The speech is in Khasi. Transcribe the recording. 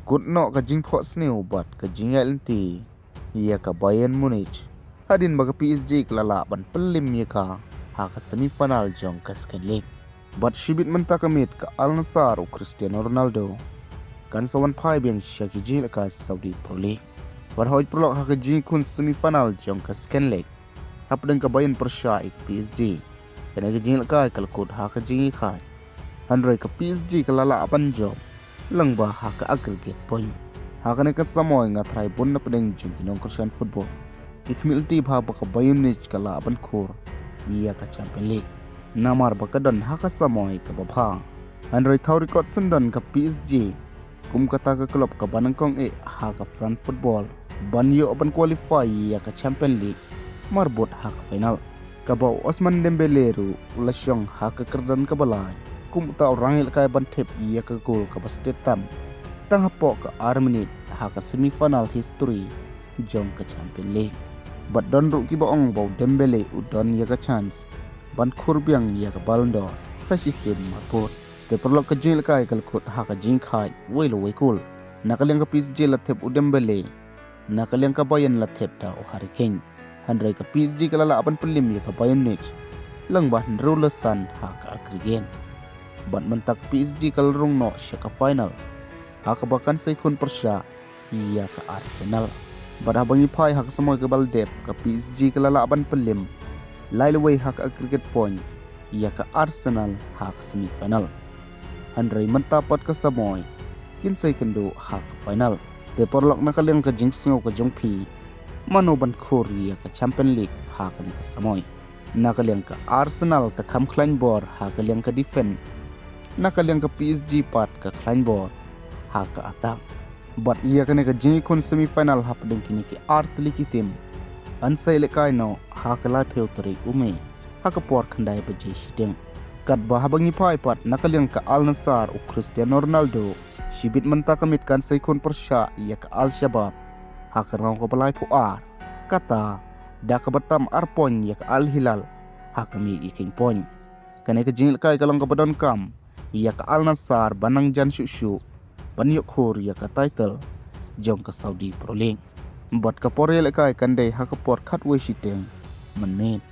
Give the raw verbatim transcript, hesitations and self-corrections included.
kut noh ka jingphohsniew bad ka jingïaid lynti ïa ka Bayern Munich hadien ba ka P S G ka la lah ban pynlip ïa ka ha ka semi final jong ka Second League. Bad shibit mynta ka miet ka Al Nassr u Cristiano Ronaldo kan sa wan phai biang sha ki jingïalehkai Saudi Pro League. Bad hoi paralok, ha ka jingïakhun semi final jong ka Second League hapdeng ka Bayern pyrshah ïa ka P S G, kane ka jingïalehkai ka la kut ha ka jingïakhaid. Hynrei ka P S G ka la lah ban jop lyngba ha ka aggregate point. Ha kane ka samoi nga tharai bun na pdeng jong ki nongkyrshan football ki khmih lynti bha ba ka Bayern Munich ka lah ban khur ïa ka Champion League, namar ba ka don ha ka samoi kaba bha. Hynrei thaw record syndon ka P S G kum kata ka club kaba nyngkong eh ha ka France football ban ïoh ban qualify ïa ka Champion League marbud ha ka final, kaba u Ousmane Dembélé ruh u la shong ha ka kyrdan kaba lai kum uta u rangïalehkai ban thep ïa ka gol kaba stet tam tang hapoh ka ar minit ha ka semi final history jong ka Champion League. Bad don ruh kiba ong ba u Dembélé u don ïa ka chance ban khur biang ïa ka Ballon d'Or sa shisien marbud. Te paralok, ka jingïalehkai ka la kut ha ka jingkhaid wei la wei kul. Na ka liang ka P S G la thep u Dembélé, na ka liang ka Bayern la thep da u Harry Kane. Hynrei ka P S G ka la lah ban pynlip ïa ka Bayern Munich lyngba hynriew la san ha ka aggregate. Bad mynta ka P S G ka la rung noh sha ka final ha kaba kan sa ïakhun pyrshah ïa ka Arsenal. Bad haba ngi phai ha ka samoi kaba la dep, ka P S G ka la lah ban pynlip lai la wei ha ka aggregate point ïa ka Arsenal ha ka semi final. Hynrei mynta pat ka samoi kin sa ïakynduh ha ka final. Te paralok, na ka liang ka jingsngew ka jong phi, mano ban khur ïa ka Champion League ha kane ka samoi? Na ka liang ka Arsenal ka kham khlaiñ bor ha ka liang ka defense, na ka liang ka P S G pat ka khlaiñ bor ha ka attack. Bad ïa kane ka jingïakhun semi final hapdeng kine ki ar tylli ki team yn sa ïalehkai noh ha ka laiphew tarik u May ha ka por khyndai baje shiteng. Katba haba ngi phai pat na ka liang ka Al Nassr u Cristiano Ronaldo, shibit mynta ka miet kan sa ïakhun pyrshah ïa ka Al Shabab ha ka round kaba laiphew ar, kata da kaba tam ar point ïa ka Al Hilal ha ka miet ïa ka point. Kane ka jingïalehkai ka long kaba donkam ïa ka Al Nassr ban nang jan shuh shuh ban ïoh khur ïa ka title jong ka Saudi Pro League. Bad ka por ïalehkai kan dei ha ka por khatwei shiteng mynmiet.